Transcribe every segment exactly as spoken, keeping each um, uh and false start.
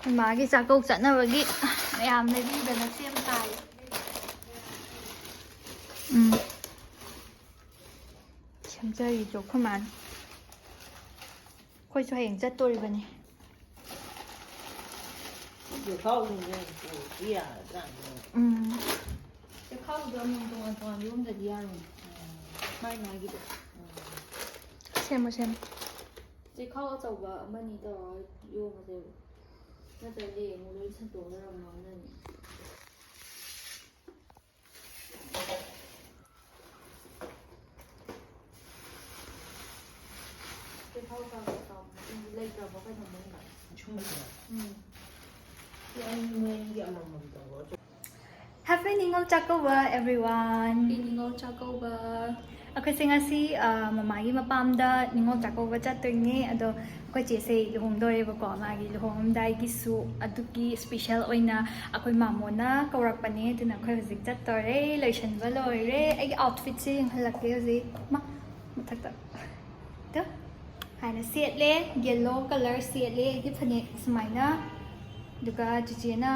ꯏꯃꯥꯒꯤ ꯆꯥꯛꯀꯧ ꯆꯠꯅꯕꯒꯤ ꯃꯌꯥꯝ ꯂꯩꯕꯤꯗꯅ ꯁꯦꯝ ꯁꯥꯔꯤ꯫ ꯎꯝ꯫ ꯁꯦꯝꯖꯔꯤꯗꯣ ꯑꯩꯈꯣꯏ ꯃꯥꯅꯤ꯫ ꯑꯩꯈꯣꯏꯁꯨ ꯍꯌꯦꯡ ꯆꯠꯇꯣꯔꯤꯕꯅꯤ꯫ ꯆꯦꯈꯥꯎꯁꯤꯡꯁꯦ ꯄꯨꯔꯗꯤ ꯌꯥꯔꯗ꯭ꯔꯥ? ꯎꯝ꯫ ꯆꯦꯈꯥꯎꯗꯣ ꯑꯃꯃꯝ ꯇꯣꯉꯥꯟ ꯇꯣꯉꯥꯟ ꯌꯣꯝꯗꯗꯤ ꯌꯥꯔꯣꯏ꯫ ꯃꯥꯏ ꯃꯥꯒꯤꯗꯣ꯫ ꯁꯦꯝꯃꯣ, ꯁꯦꯝꯃꯣ꯫ ꯆꯦꯈꯥꯎ ꯑꯆꯧꯕ ꯑꯃꯅꯤ ꯇꯧꯔꯒ ꯌꯣꯝꯃꯁꯦꯕ꯫ ꯅꯠꯇ꯭ꯔꯗꯤ ꯑꯃꯨꯛ ꯂꯣꯏ ꯁꯟꯇꯣꯛꯅꯔ ꯑꯃꯨꯛ ꯉꯥꯡꯅꯅꯤ꯫ ꯆꯦꯈꯥꯎ ꯆꯥꯎꯕ ꯆꯥꯎꯕ ꯂꯩꯇ꯭ꯔꯕꯣ ꯀꯩꯅꯣ ꯃꯅꯨꯡꯗ? ꯁꯨꯝꯕꯁꯤꯔꯣ? ꯎꯝ꯫ ꯁꯤ ꯑꯅꯤ ꯃꯣꯏ ꯑꯅꯤꯒꯤ ꯑꯃꯃꯝ ꯇꯧꯔꯣ꯫ Happy Ningol Chakkouba, everyone꯫ Happy Ningol Chakkouba. ꯑꯩꯈꯣꯏꯁꯦ ꯉꯁꯤ, ꯑ, ꯃꯃꯥꯒꯤ ꯃꯄꯥꯝꯗ ꯅꯤꯉꯣꯜ ꯆꯥꯛꯀꯧꯕ ꯆꯠꯇꯣꯏꯅꯦ꯫ ꯑꯗꯣ ꯑꯩꯈꯣꯏ ꯆꯦꯁꯦ ꯂꯨꯍꯣꯡꯗꯣꯔꯦꯕꯀꯣ꯫ ꯃꯥꯒꯤ ꯂꯨꯍꯣꯡꯉꯝꯗꯥꯏꯒꯤꯁꯨ ꯑꯗꯨꯒꯤ special ꯑꯣꯏꯅ ꯑꯩꯈꯣꯏ ꯃꯥꯃꯣꯅ ꯀꯧꯔꯛꯄꯅꯦ꯫ ꯑꯗꯨꯅ ꯑꯩꯈꯣꯏ ꯍꯧꯖꯤꯛ ꯆꯠꯇꯣꯔꯦ꯫ ꯂꯣꯏꯁꯟꯕ ꯂꯣꯏꯔꯦ꯫ ꯑꯩꯒꯤ outfitꯁꯦ ꯌꯦꯡꯍꯜꯂꯛꯀꯦ ꯍꯧꯖꯤꯛ꯫ ꯃꯥ, ꯃꯊꯛꯇ꯫ ꯇꯨ꯫ ꯍꯥꯏꯅ ꯁꯦꯠꯂꯦ, yellow colour ꯁꯦꯠꯂꯦ ꯑꯩꯒꯤ ꯐꯅꯦꯛ ꯁꯨꯃꯥꯏꯅ꯫ ꯑꯗꯨꯒ ꯆꯤꯆꯦꯅ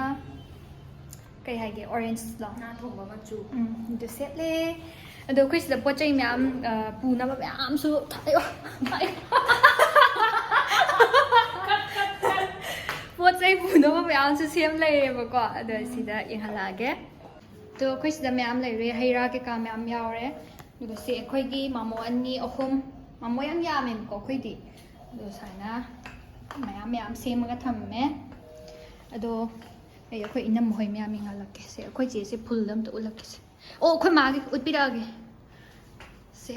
ꯀꯩ ꯍꯥꯏꯒꯦ, orangeꯂꯣ? ꯉꯥ ꯊꯣꯡꯕ ꯃꯆꯨ꯫ ꯎꯝ, ꯑꯗꯨ ꯁꯦꯠꯂꯦ꯫ ꯑꯗꯣ ꯑꯩꯈꯣꯏ ꯁꯤꯗ ꯄꯣꯠ ꯆꯩ ꯃꯌꯥꯝ, ꯑ, ꯄꯨꯅꯕ ꯃꯌꯥꯝꯁꯨ ꯊꯥꯏ-, ꯄꯣꯠ ꯆꯩ ꯄꯨꯅꯕ ꯃꯌꯥꯝꯁꯨ ꯁꯦꯝ ꯂꯩꯔꯦꯕꯀꯣ꯫ ꯑꯗꯣ ꯁꯤꯗ ꯌꯦꯡꯍꯜꯂꯛꯑꯒꯦ꯫ ꯑꯗꯣ ꯑꯩꯈꯣꯏ ꯁꯤꯗ ꯃꯌꯥꯝ ꯂꯩꯔꯦ, ꯍꯩ ꯔꯥ ꯀꯩꯀꯥ ꯃꯌꯥꯝ ꯌꯥꯎꯔꯦ꯫ ꯑꯗꯨꯒ ꯁꯤ ꯑꯩꯈꯣꯏꯒꯤ ꯃꯥꯃꯣ ꯑꯅꯤ ꯑꯍꯨꯝ, ꯃꯥꯃꯣ ꯌꯥꯝ ꯌꯥꯝꯃꯦꯕꯀꯣ ꯑꯩꯈꯣꯏꯗꯤ꯫ ꯑꯗꯣ ꯁꯨꯃꯥꯏꯅ ꯃꯌꯥꯝ ꯃꯌꯥꯝ ꯁꯦꯝꯃꯒ ꯊꯝꯃꯦ꯫ ꯑꯗꯣ ꯑꯩ ꯑꯩꯈꯣꯏ ꯏꯅꯝꯃ ꯍꯣꯏ ꯃꯌꯥꯝ ꯌꯦꯡꯍꯜꯂꯛꯀꯦ꯫ ꯁꯦ, ꯑꯩꯈꯣꯏ ꯆꯦꯁꯦ ꯐꯨꯜꯗ ꯑꯝꯇ ꯎꯠꯂꯛꯀꯦꯁꯦ꯫ ꯑꯣ, ꯑꯩꯈꯣꯏ ꯃꯥꯒꯤ ꯎꯠꯄꯤꯔꯛꯑꯒꯦ꯫ ꯁꯦ,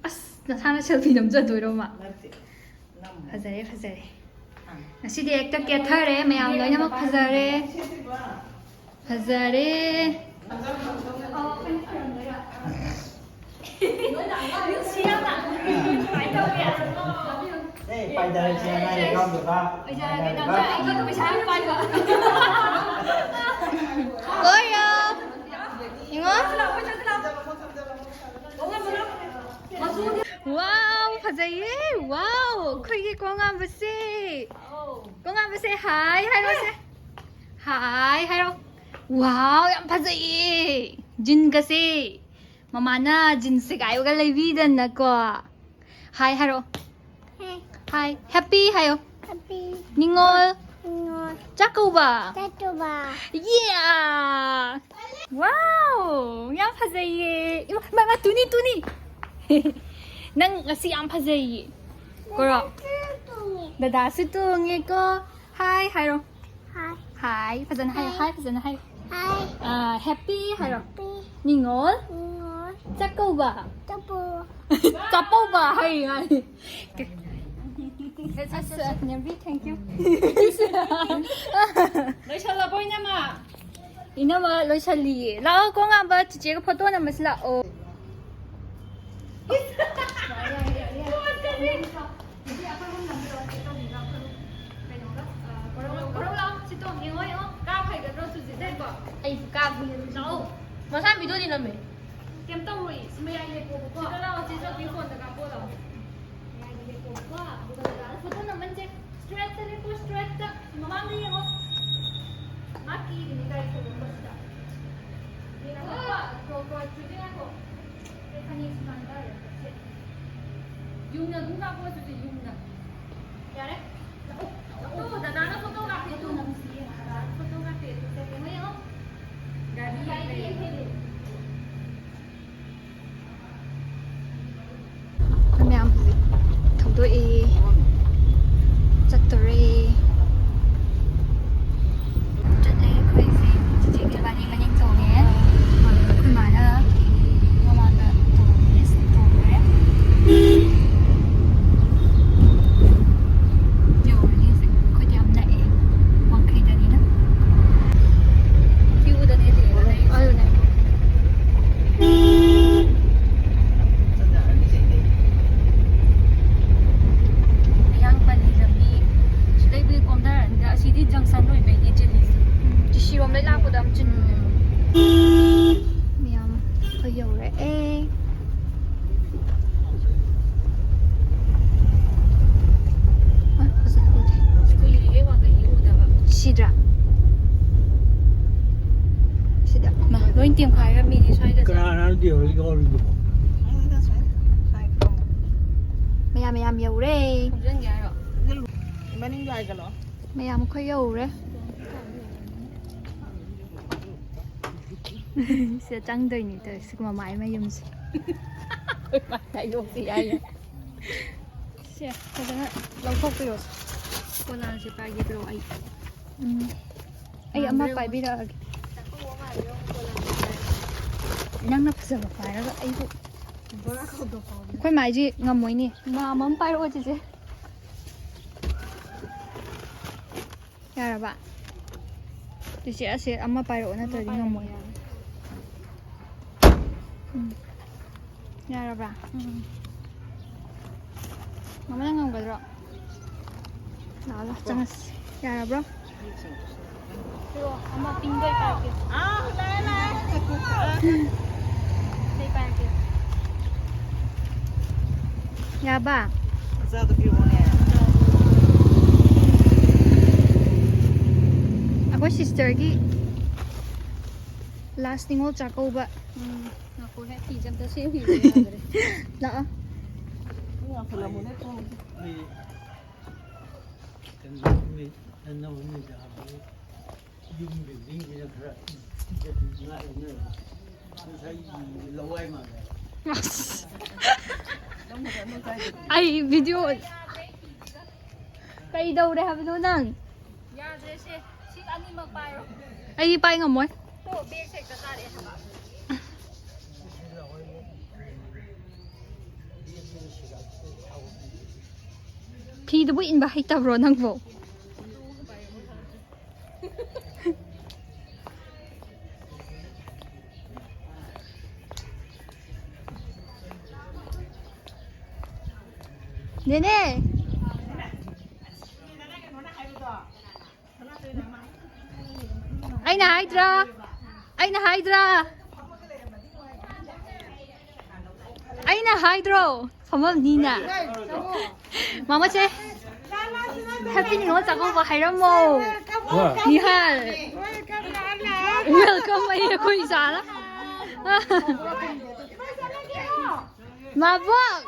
ꯑꯁ, ꯅꯁꯥꯅ selfie ꯅꯝꯖꯗꯣꯏꯔꯣ, ꯃꯥ? ꯅꯠꯇꯦ, ꯅꯝꯃꯣ꯫ ꯐꯖꯔꯦ, ꯐꯖꯔꯦ꯫ ꯑꯥ꯫ ꯉꯁꯤꯗꯤ ꯍꯦꯛꯇ ꯀꯦꯊꯔꯦ, ꯃꯌꯥꯝ ꯂꯣꯏꯅꯃꯛ ꯐꯖꯔꯦ꯫ ꯁꯤꯁꯤꯕ꯫ ꯐꯖꯔꯦ꯫ ꯑꯦ, ꯄꯥꯏꯗꯔꯁꯦ, ꯅꯪ ꯌꯥꯎꯗꯕ꯫ ꯄꯥꯏꯗꯔꯕ꯫ ꯂꯣꯏꯔꯣ꯫ ꯏꯉꯣ꯫ ꯋꯥꯎ꯫ ꯐꯖꯩꯌꯦ꯫ ꯋꯥꯎ, ꯑꯩꯈꯣꯏꯒꯤ ꯀꯣꯡꯉꯥꯝꯕꯁꯦ꯫ ꯀꯣꯡꯉꯥꯝꯕꯁꯦ ꯍꯥꯏ ꯍꯥꯏꯔꯣꯁꯦ꯫ ꯍꯥꯏ ꯍꯥꯏꯔꯣ꯫ ꯋꯥꯎ, ꯌꯥꯝ ꯐꯖꯩꯌꯦ꯫ ꯖꯤꯟꯒꯁꯦ ꯃꯃꯥꯅ ꯖꯤꯟꯁ ꯁꯦꯒꯥꯏꯕꯒ ꯂꯩꯕꯤꯗꯅꯀꯣ꯫ ꯍꯥꯏ ꯍꯥꯏꯔꯣ꯫ ꯍꯥꯏ꯫ ꯍꯥꯏ꯫ ꯍꯦꯄꯤ ꯍꯥꯏꯌꯣ꯫ ꯍꯦꯄꯤ꯫ ꯅꯤꯉꯣꯜ꯫ ꯅꯤꯉꯣꯜ꯫ ꯆꯥꯛꯀꯧꯕ꯫ ꯆꯥꯛꯀꯧꯕ꯫ ꯌꯦ! ꯋꯥꯎ! ꯌꯥꯝ ꯐꯖꯩꯌꯦ꯫ ꯏꯃꯥ, ꯏꯃꯥ, ꯏꯃꯥ, ꯇꯨꯅꯤ, ꯇꯨꯅꯤ꯫ ꯅꯪ ꯉꯁꯤ ꯌꯥꯝ ꯐꯖꯩꯌꯦ꯫ ꯀꯣꯔꯣ? ꯇꯨꯅꯤ꯫ ꯗꯗꯥꯁꯨ ꯇꯣꯡꯉꯦꯀꯣ꯫ ꯍꯥꯏ ꯍꯥꯏꯔꯣ꯫ ꯍꯥꯏ꯫ ꯍꯥꯏ꯫ ꯐꯖꯅ ꯍꯥꯏ꯫ ꯍꯥꯏ꯫ ꯍꯥꯏ, ꯐꯖꯅ ꯍꯥꯏ꯫ ꯍꯥꯏ꯫ ꯑꯥ, ꯍꯦꯄꯤ ꯍꯥꯏꯔꯣ꯫ ꯍꯦꯄꯤ꯫ ꯅꯤꯉꯣꯜ꯫ ꯅꯤꯉꯣꯜ꯫ ꯆꯥꯛꯀꯧꯕ꯫ ꯆꯥꯛꯀꯧꯕ꯫ ꯆꯥꯛꯀꯧꯕ ꯍꯥꯏ, ꯍꯥꯏ꯫ ꯑꯁ, ꯅꯦꯝꯕꯤ, thank you꯫ ꯂꯣꯏꯁꯜꯂꯕꯣ, ꯏꯅꯝꯃ? ꯏꯅꯝꯃ ꯂꯣꯏꯁꯜꯂꯤꯌꯦ꯫ ꯂꯥꯛꯑꯣ, ꯀꯣꯡꯉꯥꯝꯕ, ꯆꯤꯆꯦꯒ ꯐꯣꯇꯣ ꯅꯝꯃꯁꯤ ꯂꯥꯛꯑꯣ꯫ ꯆꯤꯆꯦ, ꯑꯩꯈꯣꯏ ꯑꯍꯨꯝ ꯅꯝꯕꯤꯔꯛꯑꯣ, ꯆꯦ ꯇꯣꯝꯕꯤꯒ ꯑꯩꯈꯣꯏ ꯑꯍꯨꯝ꯫ ꯀꯩꯅꯣꯒ, ꯑ, ꯀꯣꯔꯧ, ꯀꯣꯔꯧ ꯂꯥꯛꯑꯣ, ꯆꯦ ꯇꯣꯝꯕꯤ, ꯌꯦꯡꯉꯣ, ꯌꯦꯡꯉꯣ꯫ ꯀꯥ ꯐꯩꯒꯗ꯭ꯔꯣ, ꯆꯨꯖꯤꯗꯩꯀꯣ? ꯑꯩꯁꯨ ꯀꯥꯕꯤ꯫ ꯂꯥꯛꯑꯣ꯫ ꯃꯁꯥ ꯚꯤꯗꯤꯑꯣꯗꯤ ꯅꯝꯃꯦ꯫ ꯀꯩꯝ ꯇꯧꯔꯣꯏ꯫ ꯁꯤ ꯃꯌꯥꯏ ꯂꯦꯞꯄꯣꯕꯀꯣ꯫ ꯁꯤꯗ ꯂꯥꯛꯑꯣ, ꯆꯦ ꯖꯣꯕꯤ, ꯐꯣꯟꯗ ꯀꯥꯞꯄꯣ ꯂꯥꯛꯑꯣ꯫ ꯃꯌꯥꯏꯗ ꯂꯦꯞꯄꯣꯕꯀꯣ꯫ ꯑꯗꯨꯒ ꯗꯗꯥꯗ ꯐꯣꯇꯣ ꯅꯝꯍꯟꯁꯦ꯫ ꯏꯁꯇ꯭ꯔꯦꯠꯇ ꯂꯦꯞꯄꯣ, ꯏꯁꯇ꯭ꯔꯦꯠꯇ꯫ ꯁꯤ ꯃꯃꯥꯡꯗ ꯌꯦꯡꯉꯣ꯫ ꯃꯥ ꯀꯤꯔꯤꯅꯤ ꯒꯥꯔꯤ ꯊꯧꯔꯛꯄꯁꯤꯗ꯫ ꯌꯦꯡꯉꯣ, ꯉꯥꯏꯈꯣ, ꯉꯥꯏꯈꯣ, ꯆꯨꯖꯤ ꯉꯥꯏꯈꯣ꯫ ꯑꯩ ꯐꯅꯦꯛꯁꯤ ꯅꯥꯟꯊꯔꯦ꯫ ꯁꯦ꯫ ꯌꯨꯡꯅ ꯑꯗꯨꯝ ꯀꯥꯞꯄꯣ, ꯆꯨꯖꯤ, ꯌꯨꯡꯅ꯫ ꯌꯥꯔꯦ? ꯂꯥꯛꯑꯣ, ꯂꯥꯛꯑꯣ꯫ ꯗꯗꯥꯅ ꯐꯣꯇꯣ ꯀꯥꯞꯄꯦ꯫ ꯐꯣꯇꯣ ꯅꯝꯁꯤ, ꯗꯗꯥꯅ ꯐꯣꯇꯣ ꯀꯥꯞꯄꯦ꯫ ꯌꯦꯡꯉꯣ, ꯌꯦꯡꯉꯣ꯫ ꯒꯥꯔꯤ ꯂꯩ꯫ ꯑꯩꯈꯣꯏ ꯃꯌꯥꯝ ꯍꯧꯖꯤꯛ ꯊꯧꯗꯣꯛꯏ, ꯆꯠꯇꯣꯔꯦ꯫ ꯆꯠꯂꯦ ꯑꯩꯈꯣꯏꯁꯦ꯫ ꯆꯤꯆꯦꯒ ꯏꯕꯥꯅꯤ ꯃꯅꯤꯡ ꯇꯣꯡꯉꯦ꯫ ꯑꯩꯈꯣꯏ ꯃꯥꯅ ꯃꯃꯥꯡꯗ ꯇꯣꯡꯉꯦ, ꯇꯣꯡꯈ꯭ꯔꯦ꯫ ꯌꯧꯔꯅꯤ ꯍꯧꯖꯤꯛ꯫ ꯑꯩꯈꯣꯏꯗꯤ ꯌꯥꯝ ꯅꯛꯑꯦ, ꯋꯥꯡꯈꯩꯗꯅꯤꯅ꯫ ꯀ꯭ꯌꯨꯗꯅꯦ ꯂꯦꯡꯉ ꯂꯩꯔꯤꯁꯦ꯫ ꯑꯗꯨꯅꯦ꯫ ꯃꯌꯥꯝ ꯃꯌꯥꯝ ꯌꯧꯔꯦ꯫ ꯃꯅꯤꯡꯗ ꯍꯥꯏꯒꯠꯂꯣ꯫ ꯃꯌꯥꯝ ꯑꯩꯈꯣꯏ ꯌꯧꯔꯦ꯫ ꯁꯤꯗ ꯆꯪꯗꯣꯏꯅꯤ ꯇꯧꯔꯤꯁꯤ, ꯃꯃꯥꯏ ꯃꯌꯨꯝꯁꯦ꯫ ꯑꯩꯈꯣꯏ ꯃꯥꯏ ꯍꯥꯏꯗꯣꯛꯄ ꯌꯥꯏ꯫ ꯁꯦ, ꯐꯖꯅ ꯂꯧꯊꯣꯛꯄꯤꯔꯣ꯫ ꯄꯣꯂꯥꯡꯁꯦ ꯄꯥꯏꯒꯦ ꯇꯧꯔꯣ ꯑꯩ꯫ ꯎꯝ꯫ ꯑꯩ ꯑꯃ ꯄꯥꯏꯕꯤꯔꯛꯑꯒꯦ꯫ ꯅꯪꯅ ꯐꯖꯕ ꯄꯥꯏꯔꯒ ꯑꯩꯕꯨ꯫ ꯑꯩꯈꯣꯏ ꯃꯥꯏꯁꯤ ꯉꯝꯃꯣꯏꯅꯦ꯫ ꯃꯥ ꯑꯃ ꯄꯥꯏꯔꯛꯑꯣ ꯆꯤꯆꯦ꯫ ꯌꯥꯔꯕ? ꯆꯤꯆꯦ ꯑꯁꯦ ꯑꯃ ꯄꯥꯏꯔꯛꯑꯣ ꯅꯠꯇ꯭ꯔꯗꯤ ꯉꯝꯃꯣꯏ꯫ ꯎꯝ꯫ ꯌꯥꯔꯕ꯭ꯔꯥ? ꯎꯝ꯫ ꯃꯃꯥꯅ ꯉꯝꯒꯗ꯭ꯔꯣ? ꯂꯥꯛꯑꯣ, ꯂꯥꯛꯑꯣ, ꯆꯪꯉꯁꯤ꯫ ꯌꯥꯔꯕ꯭ꯔꯣ? ꯄꯤꯔꯛꯑꯣ, ꯑꯃ ꯄꯤꯡꯗꯣ ꯑꯩ ꯄꯥꯏꯔꯛꯀꯦ꯫ ꯑꯥ, ꯂꯥꯛꯑꯦ, ꯂꯥꯛꯑꯦ꯫ ꯑꯩ ꯄꯥꯏꯔꯛꯀꯦ꯫ ꯌꯥꯕ? ꯃꯆꯥꯗꯣ ꯄꯤꯔꯛꯑꯣꯅꯦ꯫ ꯑꯩꯈꯣꯏ sisterꯒꯤ last ꯅꯤꯉꯣꯜ ꯆꯥꯛꯀꯧꯕ꯫ ꯎꯝ, ꯉꯥꯏꯈꯣꯍꯦ, ꯐꯤꯁꯦ ꯑꯝꯇ ꯁꯦꯝꯈꯤꯒꯦ ꯌꯥꯗ꯭ꯔꯦ꯫ ꯂꯥꯛꯑꯣ꯫ ꯌꯥꯝ ꯐꯨꯜꯂꯝꯃꯨꯅꯦ, ꯊꯣꯡꯁꯦ꯫ ꯃꯤ ꯀꯩꯅꯣ, ꯃꯤ ꯑꯅꯧꯕ ꯃꯤ ꯂꯥꯛꯑꯝꯃꯦ꯫ ꯌꯨꯝ buildingꯁꯤꯅ ꯈꯔ ꯉꯥꯛꯑꯦꯅꯦ꯫ ꯉꯁꯥꯏ ꯂꯋꯥꯏ ꯃꯥꯜꯂꯦ꯫ ꯑꯁ꯫ ꯑꯩ video ꯀꯩꯗꯧꯔꯦ ꯍꯥꯏꯕꯅꯣ ꯅꯪ? ꯌꯥꯗ꯭ꯔꯦ ꯁꯦ꯫ ꯁꯤ ꯑꯅꯤꯃꯛ ꯄꯥꯏꯔꯣ꯫ ꯑꯩ ꯄꯥꯏ ꯉꯝꯃꯣꯏ꯫ ꯇꯣ, bag ꯁꯦ ꯍꯦꯛꯇ ꯆꯥꯔꯛꯑꯦ ꯍꯥꯏꯕ꯫ ꯐꯤꯗꯨꯕꯨ ꯏꯟꯕ ꯍꯩꯇꯕ꯭ꯔꯣ ꯅꯪꯕꯣ? ꯅꯦꯅꯦ! ꯑꯩꯅ ꯍꯥꯏꯗ꯭ꯔꯥ? ꯑꯩꯅ ꯍꯥꯏꯗ꯭ꯔꯥ? ꯑꯩꯅ ꯍꯥꯏꯗ꯭ꯔꯣ? ꯐꯝꯃꯝꯅꯤꯅ꯫ ꯃꯥꯃꯥꯁꯦ, happy ꯅꯤꯉꯣꯜ ꯆꯥꯛꯀꯧꯕ ꯍꯥꯏꯔꯝꯃꯣ꯫ ꯍꯣꯏ꯫ ꯅꯤꯍꯥꯜ꯫ Welcome ꯑꯩ, ꯑꯩꯈꯣꯏ ꯏꯆꯥꯅ꯫ ꯃꯥꯕꯣꯛ!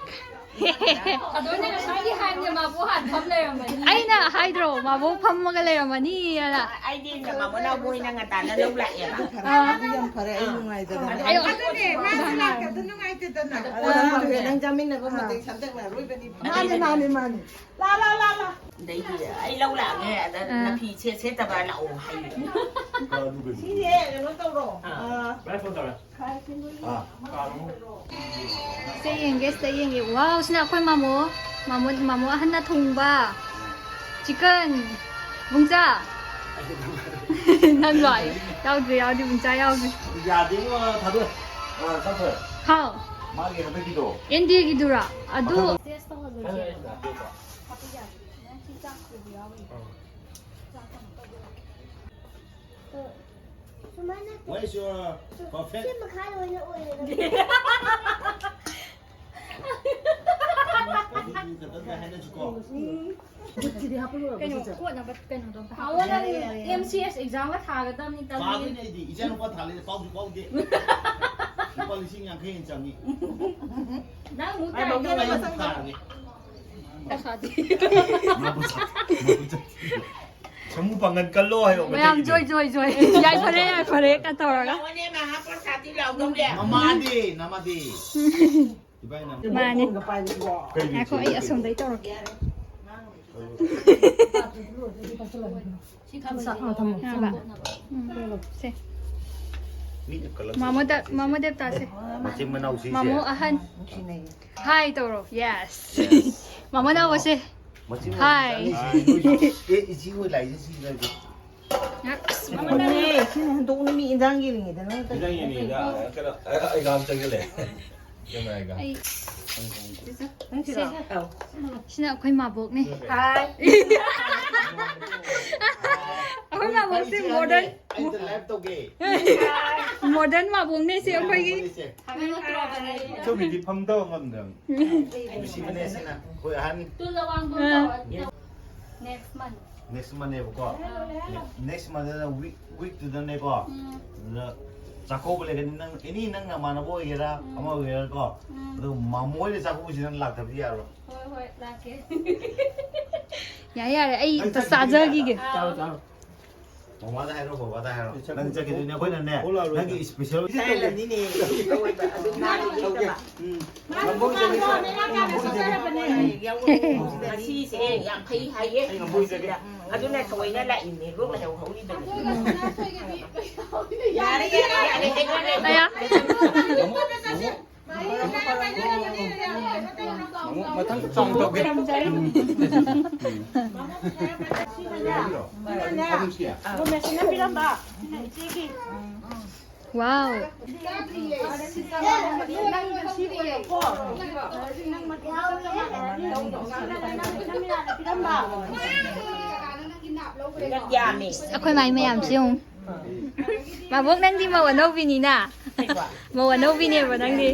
ꯑꯗꯣ ꯑꯩꯅ ꯉꯁꯥꯏꯗꯤ ꯍꯥꯏꯕꯅꯦ, ꯃꯥꯕꯣꯛ ꯍꯥꯟꯅ ꯐꯝ ꯂꯩꯔꯝꯃꯅꯤ꯫ ꯑꯩꯅ ꯍꯥꯏꯗ꯭ꯔꯣ, ꯃꯥꯕꯣꯛ ꯐꯝꯃꯒ ꯂꯩꯔꯝꯃꯅꯤ ꯑꯅ꯫ ꯑꯩꯗꯤ ꯃꯥꯃꯣ ꯅꯥꯎꯕꯣꯏꯅ ꯉꯟꯇꯥꯅ ꯂꯧ ꯂꯥꯛꯑꯦꯕ꯫ ꯑꯥ꯫ ꯑꯗꯨ ꯌꯥꯝ ꯐꯔꯦ, ꯑꯩ ꯅꯨꯡꯉꯥꯏꯗꯅ꯫ ꯑꯗꯨꯅꯦ, ꯃꯥꯁꯨ ꯂꯥꯛꯇꯕꯗꯣ ꯅꯨꯡꯉꯥꯏꯇꯦꯗꯅ꯫ ꯑꯗꯣ ꯑꯗꯨꯅ ꯅꯪ ꯆꯥꯃꯤꯟꯅꯕ ꯃꯇꯩ ꯁꯝꯇꯛꯅꯔꯣꯏꯕꯅꯤ꯫ ꯃꯥꯅꯦ, ꯃꯥꯅꯦ, ꯃꯥꯅꯦ꯫ ꯂꯥ, ꯂꯥ, ꯂꯥ, ꯂꯥ꯫ ꯑꯗꯩꯗꯤ ꯑꯩ ꯂꯧ ꯂꯥꯛꯑꯒꯦ, ꯑꯗ ꯑꯥ꯫ ꯅꯐꯤ ꯁꯦꯠ ꯁꯦꯠꯇꯕ ꯂꯥꯛꯑꯣ ꯍꯥꯏꯌꯦ꯫ ꯁꯤꯁꯦ ꯀꯩꯅꯣ ꯇꯧꯔꯣ꯫ ꯑꯥ꯫ ꯑꯥ꯫ ꯚꯥꯏ, ꯐꯣꯟ ꯇꯧꯔꯦ꯫ ꯑꯥ꯫ ꯁꯤꯗ ꯌꯦꯡꯒꯦ, ꯁꯤꯗ ꯌꯦꯡꯒꯦ꯫ ꯋꯥꯎ, ꯁꯤꯅ ꯑꯩꯈꯣꯏ ꯃꯥꯃꯣ, ꯃꯥꯃꯣ, ꯃꯥꯃꯣ ꯑꯍꯟꯅ ꯊꯣꯡꯕ chicken꯫ ꯕꯨꯡꯆꯥ꯫ ꯅꯪ ꯂꯣ? ꯌꯥꯎꯗ꯭ꯔꯤ, ꯌꯥꯎꯗ꯭ꯔꯤ, ꯕꯨꯡꯆꯥ ꯌꯥꯎꯗ꯭ꯔꯤ꯫ ꯌꯥꯗꯦꯉꯣ, ꯊꯥꯗꯣꯛ꯫ ꯑꯥ, ꯆꯠꯈ꯭ꯔꯦ꯫ ꯍꯥꯎ꯫ ꯃꯥꯒꯤ ꯍꯟꯗꯛꯀꯤꯗꯣ꯫ N D ꯑꯦꯒꯤꯗꯨꯔꯥ? ꯑꯗꯨ꯫ ꯃꯊꯪ꯫ ꯇꯦꯁ ꯇꯧꯍꯜꯂꯣꯏꯁꯦ꯫ ꯍꯥꯄꯤ ꯌꯥꯗꯦ꯫ ꯅꯪ ꯁꯤ ꯆꯥꯛ ꯄꯨꯕ ꯌꯥꯎꯔꯤ꯫ ꯑꯥ꯫ ꯆꯥꯛ ꯀꯩꯅꯣ ꯇꯧꯕ꯫ ꯁꯨꯃꯥꯏꯅ Where's your perfect? ꯁꯤ ꯃꯈꯥ ꯂꯣꯏꯅ ꯑꯣꯏꯔꯦ꯫ Perfect ꯈꯛꯇꯪꯗ ꯍꯥꯏꯅꯁꯤꯀꯣ꯫ ꯎꯝ꯫ ꯀꯩꯅꯣ, ꯀꯣꯠꯅꯕ ꯀꯩꯅꯣꯗꯣ ꯑꯝꯇ ꯍꯥꯞꯄꯣ꯫ ꯃꯥꯉꯣꯟꯗ ꯌꯥꯔꯦ, ꯌꯥꯔꯦ, ꯌꯥꯔꯦ꯫ ꯑꯦꯝ ꯁꯤ ꯑꯦꯁ ꯑꯦꯛꯖꯥꯝꯒ ꯊꯥꯒꯗꯕꯅꯤ, ꯇꯜꯂꯤ꯫ ꯄꯥꯗꯣꯏꯅꯦ ꯑꯩꯗꯤ꯫ ꯏꯆꯥꯅꯨꯄꯥ ꯊꯥꯔꯦ, ꯄꯥꯎꯁꯨ ꯄꯥꯎꯗꯦ꯫ ꯂꯨꯄꯥ ꯂꯤꯁꯤꯡ ꯌꯥꯡꯈꯩ ꯍꯦꯟꯅ ꯆꯪꯉꯤ꯫ ꯅꯪ ꯑꯃꯨꯛ ꯃꯥꯏ ꯃꯥꯡꯖꯧ ꯇꯥꯏꯅꯦ꯫ ꯂꯥꯛꯑꯣ, ꯊꯥꯔꯒꯦ꯫ ꯄꯩꯁꯥꯗꯤ꯫ ꯃꯥꯕꯨ ꯆꯠ-, ꯃꯥꯕꯨ ꯆꯠ-, ꯁꯃꯨ ꯄꯥꯡꯒꯟ ꯀꯜꯂꯣ ꯍꯥꯏꯌꯣ, ꯃꯌꯥꯝ ꯃꯩꯇꯩꯒꯤꯗꯤ꯫ ꯖꯣꯏ, ꯖꯣꯏ, ꯖꯣꯏ꯫ ꯌꯥꯏꯐꯔꯦ, ꯌꯥꯏꯐꯔꯦ ꯀ ꯇꯧꯔꯒ꯫ ꯂꯥꯛꯑꯣꯅꯦ, ꯃꯍꯥ ꯄ꯭ꯔꯁꯥꯗꯤ ꯂꯥꯎꯗꯧꯔꯦ꯫ ꯅꯃꯥꯗꯤ, ꯅꯃꯥꯗꯤ꯫ ꯏꯕꯥꯏ ꯅꯝ-, ꯃꯥꯅꯦ꯫ ꯀꯩꯒꯤ ꯉꯥꯏꯈꯣ, ꯑꯩ ꯆꯦꯜꯂꯛꯇꯣꯏꯅꯣ? ꯑꯁꯣꯝꯗꯩ ꯇꯧꯔꯛꯀꯦ꯫ ꯁꯤ ꯈꯥꯕꯩꯁꯦ ꯊꯝꯃꯣ꯫ ꯊꯝꯃꯣ꯫ ꯉꯥꯏꯈꯣ꯫ ꯎꯝ, ꯁꯦ꯫ ꯃꯤꯅ ꯀꯜꯂꯛꯇꯣꯏꯅꯤ ꯃꯥꯃꯣꯗ-, ꯁꯤꯁꯦ꯫ ꯃꯥꯃꯣ ꯗꯦꯕꯇꯥꯁꯦ꯫ ꯃꯆꯤꯟ ꯃꯅꯥꯎꯁꯤꯁꯦ꯫ ꯃꯥꯃꯣ ꯑꯍꯟ꯫ ꯅꯨꯡꯁꯤꯅꯩꯌꯦ꯫ ꯍꯥꯏ ꯇꯧꯔꯣ꯫ Yes꯫ Yes꯫ ꯃꯥꯃꯣ ꯅꯥꯎꯕꯁꯦ꯫ ꯃꯆꯤꯟ ꯍꯥꯏ꯫ ꯃꯅꯥꯎꯁꯤꯁꯦ꯫ ꯑꯦ, ꯏꯆꯦ ꯍꯣꯏ ꯂꯥꯛꯏꯁꯦ ꯁꯤ ꯂꯩꯔꯦ꯫ ꯑꯁ, ꯃꯥꯃꯣ ꯅꯥꯎꯕ꯫ ꯃꯥꯅꯦ, ꯁꯤꯅ ꯍꯟꯗꯣꯛꯅ ꯃꯤ ꯏꯟꯖꯥꯡ ꯌꯦꯡꯉꯤꯗꯅ꯫ ꯏꯟꯖꯥꯡ ꯌꯦꯡꯉꯤꯗ, ꯀꯩꯅꯣ, ꯑꯩ, ꯑꯩ ꯉꯥꯏꯍꯥꯛ ꯆꯪꯁꯤꯜꯂꯦ꯫ ꯑꯩ ꯁꯦ, ꯁꯤꯅ ꯑꯩꯈꯣꯏ ꯃꯥꯕꯣꯛꯅꯦ꯫ ꯍꯥꯏ꯫ ꯑꯩꯈꯣꯏ ꯃꯥꯕꯣꯛꯁꯦ ꯃꯣꯗꯔꯟ, ꯑꯩ ꯂꯥꯏꯚ ꯇꯧꯒꯦ꯫ ꯃꯣꯗꯔꯟ ꯃꯥꯕꯣꯛꯅꯦ ꯁꯤ ꯑꯩꯈꯣꯏꯒꯤ꯫ ꯃꯣꯗꯔꯟ ꯃꯥꯕꯣꯛꯅꯦ ꯁꯦ꯫ ꯊꯥꯒꯠꯂꯛꯇ꯭ꯔꯣ? ꯑꯗꯨꯒꯤꯗꯤ ꯐꯝꯗꯕ ꯉꯝꯗꯕꯅꯤ꯫ ꯅꯨꯡꯁꯤꯕꯅꯦ ꯁꯤꯅ꯫ ꯑꯩꯈꯣꯏ ꯑꯍꯟ꯫ ꯇꯨ ꯂꯋꯥꯡꯗꯣ ꯑꯥ꯫ ꯇꯧꯔꯣ꯫ Next month꯫ Next month ꯅꯦꯕꯀꯣ꯫ ꯑꯥ꯫ Next month ꯅ week, week ꯇꯨꯗꯅꯦꯀꯣ꯫ ꯎꯝ꯫ ꯑꯗꯨꯗ ꯆꯥꯛꯀꯧꯕ ꯂꯩꯒꯅꯤ꯫ ꯅꯪ ꯑꯦꯅꯤ, ꯅꯪ ꯅꯃꯥꯟꯅꯕ ꯑꯣꯏꯒꯦꯔꯥ, ꯑꯃ ꯑꯣꯏꯒꯦꯔꯥꯀꯣ, ꯑꯗꯨ ꯃꯥꯃꯣ ꯍꯣꯏꯅ ꯆꯥꯛꯀꯧꯕꯁꯤ ꯅꯪ ꯂꯥꯛꯇꯕꯗꯤ ꯌꯥꯔꯣꯏ꯫ ꯍꯣꯏ ꯍꯣꯏ, ꯂꯥꯛꯀꯦ꯫ ꯌꯥꯔꯦ ꯌꯥꯔꯦ, ꯑꯩ ꯅꯪ ꯑꯝꯇ ꯆꯠꯈꯤꯗꯣꯏꯅꯦ꯫ ꯆꯥꯖꯈꯤꯒꯦ꯫ ꯑꯥ꯫ ꯃꯃꯥꯗ ꯍꯥꯏꯔꯣ, ꯕꯕꯥꯗ ꯍꯥꯏꯔꯣ, ꯅꯪ ꯆꯠꯈꯤꯗꯣꯏꯅꯦ꯫ ꯑꯩꯈꯣꯏꯅꯅꯦ, ꯅꯪꯒꯤ ꯏꯁꯄꯤꯁꯦꯜ ꯏꯁꯇꯥꯏꯜ ꯑꯅꯤꯅꯦ꯫ ꯇꯧꯋꯦꯕ ꯑꯗꯨꯝ ꯅꯥꯟꯅ ꯂꯤꯠꯇꯕ꯫ ꯎꯝ. ꯉꯝꯕꯣꯏ ꯆꯠꯂꯤ. ꯉꯁꯤꯁꯦ ꯌꯥꯝ ꯐꯩ ꯍꯥꯏꯌꯦ꯫ ꯑꯗꯨꯅ ꯊꯑꯣꯏꯅ ꯂꯥꯛꯏꯅꯦ꯫ ꯂꯣꯛ ꯂꯩꯍꯧ ꯍꯧꯔꯤꯕꯅꯤ꯫ ꯌꯥꯔꯦ, ꯌꯥꯔꯦ, ꯌꯥꯔꯦ, ꯌꯥꯔꯦ꯫ ꯑꯌꯥ꯫ ꯃꯊꯪ ꯆꯥꯎꯅ ꯇꯧꯒꯦ. ꯒꯣꯃꯦꯁꯅ ꯄꯤꯔꯝꯕ ꯁꯤꯅ ꯏꯆꯦꯒꯤ꯫ ꯋꯥꯎ꯫ ꯅꯪ ꯃꯊꯪ ꯆꯞ ꯃꯥꯟꯅꯔꯅꯤ꯫ ꯁꯤꯅ ꯃꯤꯔꯥꯅ ꯄꯤꯔꯝꯕ꯫ ꯌꯥꯝꯃꯦ꯫ ꯑꯩꯈꯣꯏ ꯃꯥꯏ ꯃꯌꯥꯝꯁꯤ ꯌꯦꯡꯉꯨ꯫ ꯃꯥꯕꯣꯛ, ꯅꯪꯗꯤ ꯃꯧ ꯑꯅꯧꯕꯤꯅꯤꯅ꯫ ꯃꯧ ꯑꯅꯧꯕꯤꯅꯦꯕ ꯅꯪꯗꯤ꯫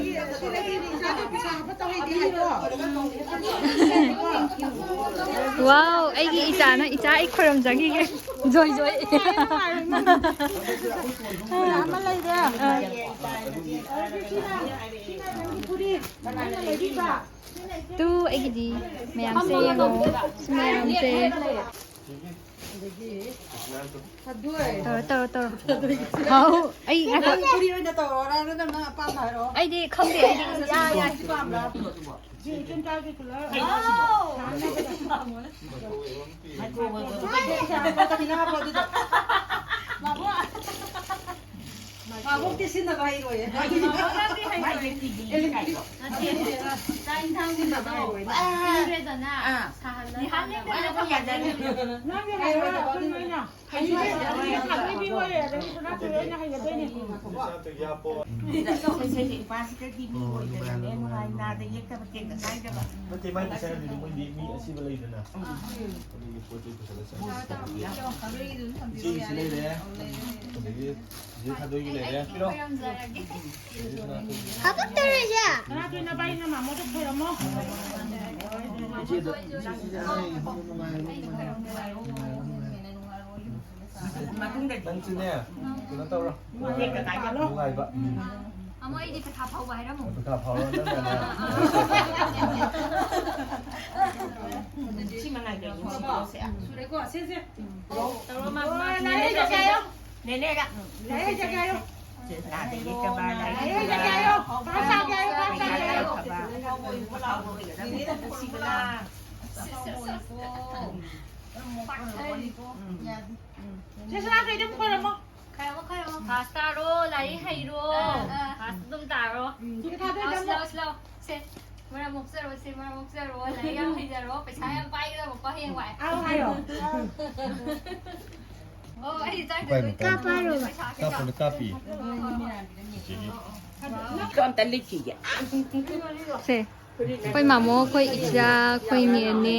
ꯋꯥꯎ, ꯑꯩꯒꯤ ꯏꯆꯥꯅ, ꯏꯆꯥ ꯑꯩ ꯈꯣꯏꯔꯝꯖꯈꯤꯒꯦ꯫ ꯖꯣꯏ ꯖꯣꯏ꯫ ꯑꯃ ꯂꯩꯔꯦ꯫ ꯑꯗꯨꯗꯤ ꯁꯤꯅ, ꯁꯤꯅ ꯅꯪꯒꯤ ꯐꯨꯔꯤꯠ꯫ ꯅꯪꯅ ꯂꯩꯕꯤꯕ꯫ ꯇꯨ, ꯑꯩꯒꯤꯗꯤ ꯃꯌꯥꯝꯁꯦ ꯌꯦꯡꯉꯣ꯫ ꯁꯤ ꯃꯌꯥꯝꯁꯦ꯫ ꯇꯧꯔꯣ, ꯇꯧꯔꯣ, ꯇꯧꯔꯣ꯫ ꯍꯥꯎ, ꯑꯩ ꯉꯥꯏꯈꯣ꯫ ꯅꯪ ꯐꯨꯔꯤꯠ ꯑꯣꯏꯅ ꯇꯧꯔꯣꯔꯥ? ꯅꯪ ꯑꯄꯥꯝꯕ ꯍꯥꯏꯔꯛꯑꯣ꯫ ꯑꯩꯗꯤ ꯈꯪꯗꯦ, ꯑꯩꯗꯤ꯫ ꯌꯥ, ꯌꯥ, ꯁꯤ ꯄꯥꯝꯕ꯭ꯔꯥ? ꯁꯤ ꯏꯆꯤꯟ ꯏꯅꯥꯎꯒꯤ ꯀꯂꯔ꯫ ꯁꯥꯟꯅꯕꯗ꯫ ꯀꯔꯤꯅꯣ ꯍꯥꯞꯄꯣ ꯑꯗꯨꯗꯣ? ꯃꯥꯕꯣꯛꯇꯤ ꯁꯤꯖꯤꯟꯅꯕ ꯍꯩꯔꯣꯏꯌꯦ꯫ ꯆꯥꯛ ꯏꯟꯁꯥꯡꯒꯨꯝꯕꯗꯣ ꯏꯪꯈ꯭ꯔꯦꯗꯅ, ꯁꯥꯍꯜꯂ ꯅꯪꯒꯤ ꯍꯩꯔꯣꯏ, ꯑꯩꯈꯣꯏ ꯅꯣꯏꯅ꯫ ꯍꯩꯔꯣꯏ, ꯑꯩꯈꯣꯏ ꯅꯣꯏꯅ꯫ ꯍꯩꯔꯣꯏ, ꯑꯗꯒꯤ ꯁꯅꯥꯊꯣꯏ ꯍꯣꯏꯅ ꯍꯩꯒꯗꯣꯏꯅꯦ꯫ ꯅꯠꯇꯦ, ꯃꯥꯏ ꯃꯆꯥꯅꯨꯄꯤꯗꯤ ꯃꯣꯏꯗꯤ ꯃꯤ ꯑꯁꯤꯕ ꯂꯩꯗꯅ꯫ ꯑꯗꯨꯒꯤ ꯄꯣꯠ ꯆꯩ ꯄꯨꯁꯜꯂ ꯆꯠꯂꯦ꯫ ꯏꯆꯦꯒꯤꯁꯨ ꯂꯩꯔꯦ꯫ ꯑꯗꯒꯤ ꯏꯆꯦ ꯊꯥꯗꯣꯏꯒꯤ ꯂꯩꯔꯦ꯫ ꯄꯤꯔꯣ꯫ ꯍꯥꯄꯛꯇꯔꯣꯏꯁꯦ꯫ ꯁꯅꯥꯊꯣꯏ, ꯅꯕꯥꯏꯅ ꯃꯥꯃꯣꯗ ꯈꯣꯏꯔꯝꯃꯣ꯫ ꯏꯆꯦꯗ, ꯏꯆꯦ, ꯏꯆꯦ, ꯅꯨꯡꯉꯥꯏꯔꯣ, ꯅꯨꯡꯉꯥꯏꯔꯣ, ꯅꯨꯡꯉꯥꯏꯔꯣ, ꯅꯨꯡꯉꯥꯏꯔꯣ, ꯅꯨꯡꯉꯥꯏꯔꯣ꯫ ꯅꯪꯁꯨꯅꯦ, ꯀꯩꯅꯣ ꯇꯧꯔꯣ꯫ ꯅꯨꯡꯉꯥꯏꯕ꯫ ꯎꯝ꯫ ꯑꯃ ꯑꯩꯗꯤ ꯄꯩꯈꯥ ꯐꯥꯎꯕ ꯍꯥꯏꯔꯝꯃꯣ꯫ ꯄꯩꯈꯥ ꯐꯥꯎꯔꯣ ꯅꯪꯅꯅꯦ꯫ ꯁꯤ ꯃꯉꯥꯏꯗ ꯌꯦꯡꯁꯤꯀꯣ, ꯁꯦ꯫ ꯁꯨꯔꯦꯀꯣ, ꯁꯦ, ꯁꯦ꯫ ꯇꯧꯔꯣ, ꯃꯥ, ꯃꯥ, ꯅꯦꯅꯦꯒ ꯆꯠꯀꯦ ꯍꯥꯏꯌꯣ꯫ ꯅꯦꯅꯦꯒ꯫ ꯂꯥꯏꯔꯤꯛ ꯆꯠꯀꯦ ꯍꯥꯏꯌꯣ꯫ ꯁꯦ, ꯂꯥꯏꯔꯤꯛ ꯆꯠꯀꯦ ꯍꯥꯏꯌꯣ꯫ ꯂꯥꯏꯔꯤꯛ ꯆꯠꯀꯦ ꯍꯥꯏꯌꯣ꯫ ꯐꯥꯁ ꯇꯥꯒꯦ ꯍꯥꯏꯌꯣ, ꯐꯥꯁ ꯇꯥꯒꯦ ꯍꯥꯏꯌꯣ꯫ ꯅꯦꯅꯦ ꯅꯨꯡꯁꯤꯕꯅ꯫ ꯄꯥꯛꯊꯔꯤꯀꯣ꯫ ꯁꯦ, ꯁꯅꯥ ꯀꯩꯗ ꯑꯃꯨꯛ ꯈꯣꯏꯔꯝꯃꯣ꯫ ꯈꯣꯏꯔꯝꯃꯣ, ꯈꯣꯏꯔꯝꯃꯣ꯫ ꯐꯥꯁ ꯇꯥꯔꯣ, ꯂꯥꯏꯔꯤꯛ ꯍꯩꯔꯣ꯫ ꯑꯥ, ꯑꯥ꯫ ꯐꯥꯁ ꯑꯗꯨꯝ ꯇꯥꯔꯣ꯫ ꯎꯝ, ꯁꯤꯗ ꯊꯥꯗꯣꯏ ꯂꯥꯎ, ꯊꯝꯃꯣ꯫ ꯂꯥꯎ, ꯂꯥꯎ꯫ ꯁꯦ, ꯃꯔꯝ ꯃꯣꯛꯆꯔꯣ, ꯁꯦ, ꯃꯔꯝ ꯃꯣꯛꯆꯔꯣ꯫ ꯂꯥꯏꯔꯤꯛ ꯌꯥꯝ ꯍꯩꯖꯔꯣ꯫ ꯄꯩꯁꯥ ꯌꯥꯝ ꯄꯥꯏꯒꯗꯕꯀꯣ, ꯍꯌꯦꯡꯋꯥꯏ꯫ ꯑꯥꯎ ꯍꯥꯏꯌꯣ꯫ ꯑꯣ, ꯑꯩ ꯆꯥꯛ ꯍꯣꯏ, ꯆꯥꯗꯣꯏ ꯃꯇꯝ꯫ ꯀꯥꯞꯄ ꯍꯥꯏꯔꯣ? ꯄꯩꯁꯥ ꯀꯩꯀꯥ꯫ ꯀꯥꯞꯄꯅꯦ, ꯀꯥꯞꯄꯤ꯫ ꯍꯣꯏ, ꯍꯣꯏ, ꯍꯣꯏ꯫ ꯆꯤꯆꯦꯒꯤ꯫ ꯑꯝꯇ ꯂꯤꯠꯈꯤꯒꯦ꯫ ꯁꯦ꯫ ꯑꯩꯈꯣꯏ ꯃꯥꯃꯣ, ꯑꯩꯈꯣꯏ ꯏꯆꯥ, ꯑꯩꯈꯣꯏ ꯅꯦꯅꯦ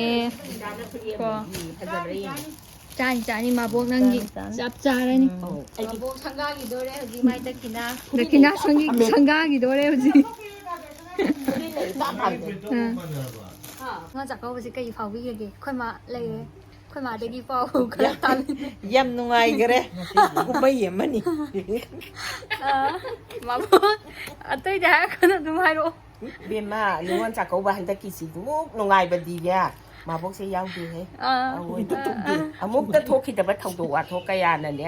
ꯀꯣ꯫ ꯆꯥꯅꯤ, ꯆꯥꯅꯤ, ꯃꯥꯕꯣꯛ ꯅꯪꯒꯤ꯫ ꯆꯞ ꯆꯥꯔꯅꯤ꯫ ꯃꯥꯕꯣꯛ ꯁꯪꯒꯥꯈꯤꯗꯣꯔꯦ ꯍꯧꯖꯤꯛ ꯃꯥꯏ ꯗꯈꯤꯅꯥ꯫ ꯗꯈꯤꯅꯥ ꯁꯪꯒꯤ-, ꯁꯪꯒꯥꯈꯤꯗꯣꯔꯦ ꯍꯧꯖꯤꯛ꯫ ꯑꯥ꯫ ꯉꯥ ꯆꯥꯛꯀꯧꯕꯁꯦ ꯀꯩ ꯐꯥꯎꯕꯤꯒꯦ? ꯑꯩꯈꯣꯏ ꯃꯥ ꯂꯩꯔꯦ꯫ ꯑꯩꯈꯣꯏ ꯃꯥꯗꯒꯤ ꯄꯥꯎ ꯈꯔ ꯌꯥꯝ, ꯇꯥꯃꯤꯟꯅ꯫ ꯌꯥꯝ ꯅꯨꯡꯉꯥꯏꯈꯔꯦ꯫ ꯀꯨꯝꯍꯩ ꯑꯃꯅꯤ꯫ ꯑꯥ, ꯃꯥꯃꯣ, ꯑꯇꯩꯗꯤ ꯍꯥꯏꯔꯛꯀꯅꯨ, ꯑꯗꯨꯝ ꯍꯥꯏꯔꯛꯑꯣ꯫ ꯏꯕꯦꯝꯃ, ꯅꯤꯉꯣꯜ ꯆꯥꯛꯀꯧꯕ ꯍꯟꯗꯛꯀꯤꯁꯤꯃꯨꯛ ꯅꯨꯡꯉꯥꯏꯕꯗꯤꯅꯦ, ꯃꯥꯕꯣꯛꯁꯦ ꯌꯥꯎꯗꯦꯍꯦ꯫ ꯑꯥ, ꯑꯑꯣꯏꯕ ꯑꯥ, ꯑꯥ꯫ ꯑꯃꯨꯛꯇ ꯊꯣꯛꯈꯤꯗꯕ ꯊꯧꯗꯣꯛ ꯋꯥꯊꯣꯛ ꯀꯌꯥꯅꯅꯦ,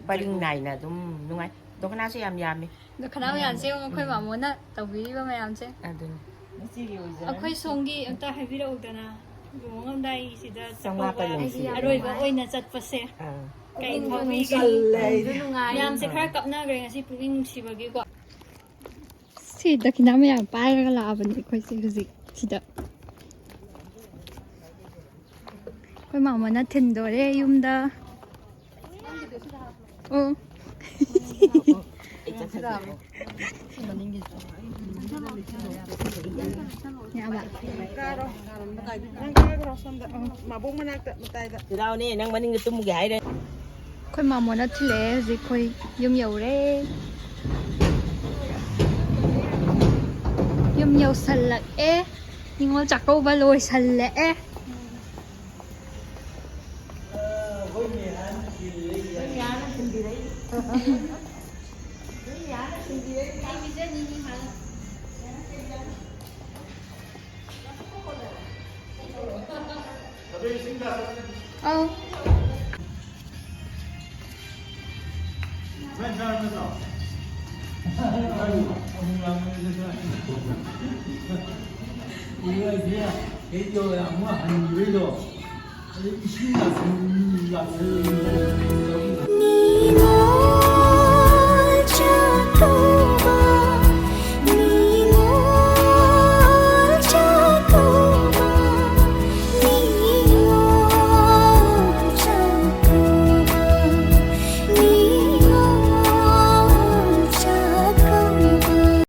ꯄꯔꯤꯡ ꯅꯥꯏꯅ ꯑꯗꯨꯝ ꯅꯨꯡꯉꯥꯏ꯫ ꯗꯈꯤꯅꯥꯁꯨ ꯌꯥꯝ ꯌꯥꯝꯃꯤ꯫ ꯗꯈꯤꯅꯥ ꯃꯌꯥꯝꯁꯦ ꯌꯦꯡꯉꯣ, ꯑꯩꯈꯣꯏ ꯃꯥꯃꯣꯅ ꯇꯧꯕꯤꯔꯤꯕ ꯃꯌꯥꯝꯁꯦ꯫ ꯑꯗꯨꯅꯤ꯫ ꯑꯩꯈꯣꯏ ꯁꯣꯝꯒꯤ ꯑꯝꯇ ꯍꯥꯏꯕꯤꯔꯛꯎꯗꯅ, ꯂꯨꯍꯣꯡꯉꯝꯗꯥꯏꯁꯤꯗ ꯆꯥꯛꯀꯧꯕ ꯆꯃꯥꯄꯟ ꯅꯨꯡꯁꯤ꯫ ꯑꯔꯣꯏꯕ ꯑꯣꯏꯅ ꯆꯠꯄꯁꯦ꯫ ꯑꯥ꯫ ꯀꯩ ꯄꯨꯛꯅꯤꯡ ꯐꯥꯎꯕꯤꯒꯦ? ꯅꯨꯡꯁꯤꯜꯂꯦ ꯑꯩꯗꯤ꯫ ꯃꯌꯥꯝꯁꯦ ꯈꯔ ꯀꯞꯅꯈ꯭ꯔꯦ ꯉꯁꯤ, ꯄꯨꯛꯅꯤꯡ ꯅꯨꯡꯁꯤꯕꯒꯤꯀꯣ꯫ ꯁꯤ ꯗꯈꯤꯅꯥ ꯃꯌꯥꯝ ꯄꯥꯏꯔꯒ ꯂꯥꯛꯑꯕꯅꯦ ꯑꯩꯈꯣꯏꯁꯦ ꯍꯧꯖꯤꯛ ꯁꯤꯗ꯫ ꯑꯩꯈꯣꯏ ꯃꯥꯃꯅ ꯊꯤꯟꯗꯣꯔꯦ ꯌꯨꯝꯗ꯫ ꯑꯣ꯫ ꯌꯥꯕ꯫ ꯅꯪ ꯀꯥꯈ꯭ꯔꯣ ꯁꯣꯝꯗ, ꯃꯥꯕꯣꯛ ꯃꯅꯥꯛꯇ, ꯃꯇꯥꯏꯗ꯫ ꯂꯥꯎꯅꯦ, ꯅꯪ ꯃꯅꯤꯡꯗ ꯇꯨꯝꯃꯨꯒꯦ ꯍꯥꯏꯔꯦ꯫ ꯑꯩꯈꯣꯏ ꯃꯥꯃꯣꯅ ꯊꯤꯜꯂꯛꯑꯦ ꯍꯧꯖꯤꯛ ꯑꯩꯈꯣꯏ ꯌꯨꯝ ꯌꯧꯔꯦ꯫ ꯌꯨꯝ ꯌꯧꯁꯜꯂꯛꯑꯦ꯫ ꯅꯤꯉꯣꯜ ꯆꯥꯛꯀꯧꯕ ꯂꯣꯏꯁꯜꯂꯛꯑꯦ꯫ ꯑꯧ꯫ ꯏꯁꯤꯡ ꯂꯥꯛꯁꯟ-, ꯂꯥꯛꯁꯟ-,